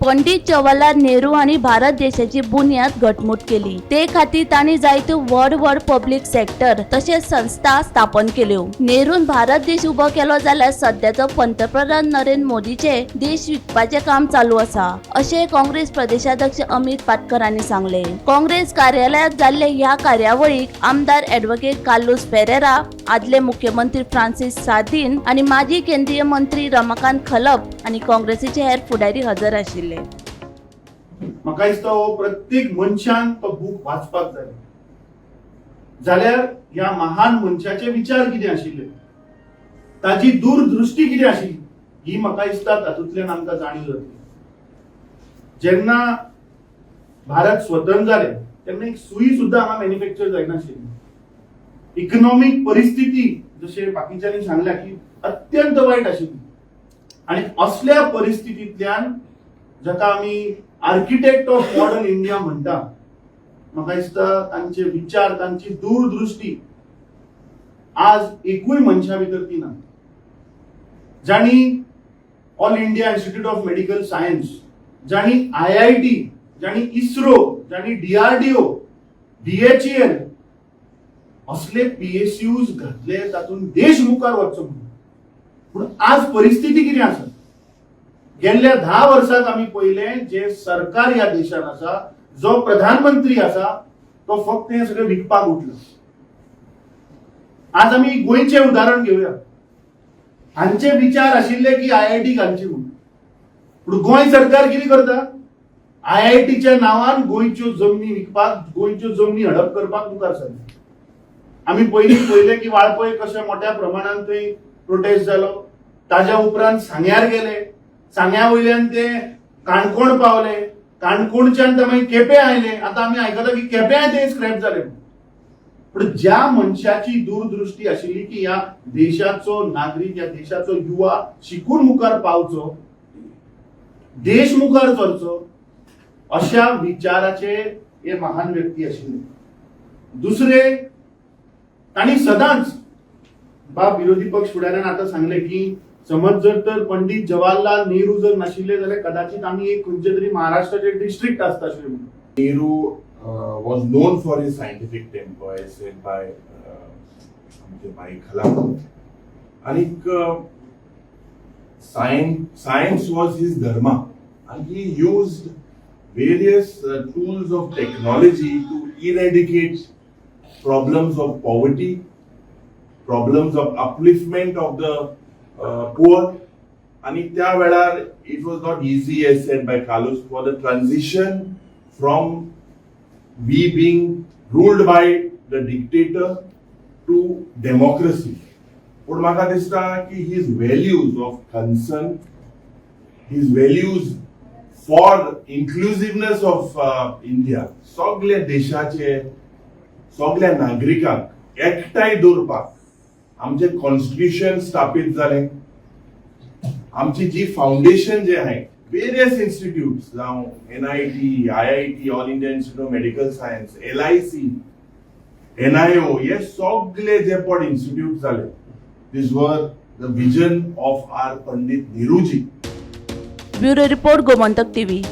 पंडित जवाहरलाल नेहरू हांणी भारत देशाची बुन्याद घटमूट केली. ते खातीर तांणी जायत्यो व्हड व्हड पब्लीक सेक्टर तशेंच संस्था स्थापन केल्यो. नेरून भारत देश उबो केलो जाल्यार सध्याचो पंतप्रधान नरेंद्र मोदीचे देश विकपाचें काम चालू आसा, अशें काँग्रेस प्रदेशाध्यक्ष अमित पाटकर हांणी सांगलें. काँग्रेस कार्यालयात जाल्ले ह्या कार्यावळीक आमदार ॲडव्होकेट कार्लुस फेरेरा, आदले मुख्यमंत्री फ्रांसीस सार्दीन आनी माजी केंद्रीय मंत्री रमाकांत खलप आनी काँग्रेसीचे हेर फुडारी हजर आशिल्ले. म्हाका दिसता हो प्रत्येक मनशान तो बूक वाचपाक जाय, जाल्यार ह्या महान मनशाचे विचार कितें आशिल्ले, ताजी दूरदृष्टी कितें आशिल्ली, ही म्हाका दिसता तातूंतल्यान आमकां जाणीव जातली. जेन्ना भारत स्वतंत्र जाले तेन्ना एक सुई सुद्दां हांगा मॅन्युफॅक्चर जायनाशिल्ली. इकनॉमीक परिस्थिती, जशें बाकीच्यांनी सांगल्या की, अत्यंत वायट आशिल्ली आनी असल्या परिस्थितींतल्यान जाका आमी आर्किटेक्ट ऑफ मॉडर्न इंडिया म्हणटा, म्हाका दिसता तांचे विचार, तांची दूरदृष्टी आज एकूय मनशा भितर ती ना. जांणी All India Institute of Medical Science, जांणी आयआयटी, जांणी इस्रो, जांणी डीआरडीओ, बीएचईएल असले पीएसयूज घातले, तातूंत देश मुखार वचचो म्हणून. पूण आज परिस्थिती कितें आसा? गेल्ल्या 10 वर्सात आमी पळयलें, जे सरकार ह्या देशान आसा, जो प्रधानमंत्री आसा, तो फक्त हें सगळें विकपाक उठलो. आज आमी गोंयचें उदाहरण घेवया. हांचे विचार आशिल्ले की आयआयटी घालची म्हणून, पूण गोंय सरकार कितें करता? आयआयटीच्या नांवान गोंयच्यो जमनी विकपाक, गोंयच्यो जमनी हडप करपाक मुखार सरले. आमी पयलीं पळयलें की वाळपय कशें मोठ्या प्रमाणान थंय प्रोटेस्ट जालो. ताज्या उपरांत सांग्यार गेले, सांग्या वयल्यान ते काणकोण पावले, काणकोणच्यान ते मागीर केपें आयले. आतां आमी आयकता की केप्यां ते स्क्रॅप जाले. पूण ज्या मनशाची दूरदृष्टी आशिल्ली की ह्या देशाचो नागरीक, ह्या देशाचो युवा शिकून मुखार पावचो, देश मुखार चलचो, अशा विचाराचे हे महान व्यक्ती आशिल्ले. दुसरे, तांणी सदांच, बाब विरोधी पक्ष फुडाऱ्यान आतां सांगलें की समज जर तर पंडित जवाहरलाल नेहरू जर नाशिल्ले जाल्यार कदाचित आमी एक खंयचे तरी महाराष्ट्राचे डिस्ट्रिक्ट आसता आशिल्ले म्हणून. Nehru was known for his scientific temper, as said by आमचे भाई खलप. आनीक science was his dharma and he used various tools of technology to eradicate problems of poverty, problems of upliftment of the poor. आणि त्या वेळार it was not easy, as said by Carlos, for the transition from we being ruled by the dictator to democracy. पूण म्हाका दिसता की his values of concern, his values for inclusiveness of India, सगल्या देशाचे सगल्या नागरिकांक एकठांय दवरपाक आमचें कॉन्स्टिट्यूशन स्थापीत जालें. आमची जी फावंडेशन जे आहे, वेरियस इन्स्टिट्यूट, जावं NIT, IIT, All India Institute of Medical Science, LIC, NIO, हे सगळे जे पण इन्स्टिट्यूट जाले, this were the vision of our Pandit Nehruji. Bureau report, Gomantak TV.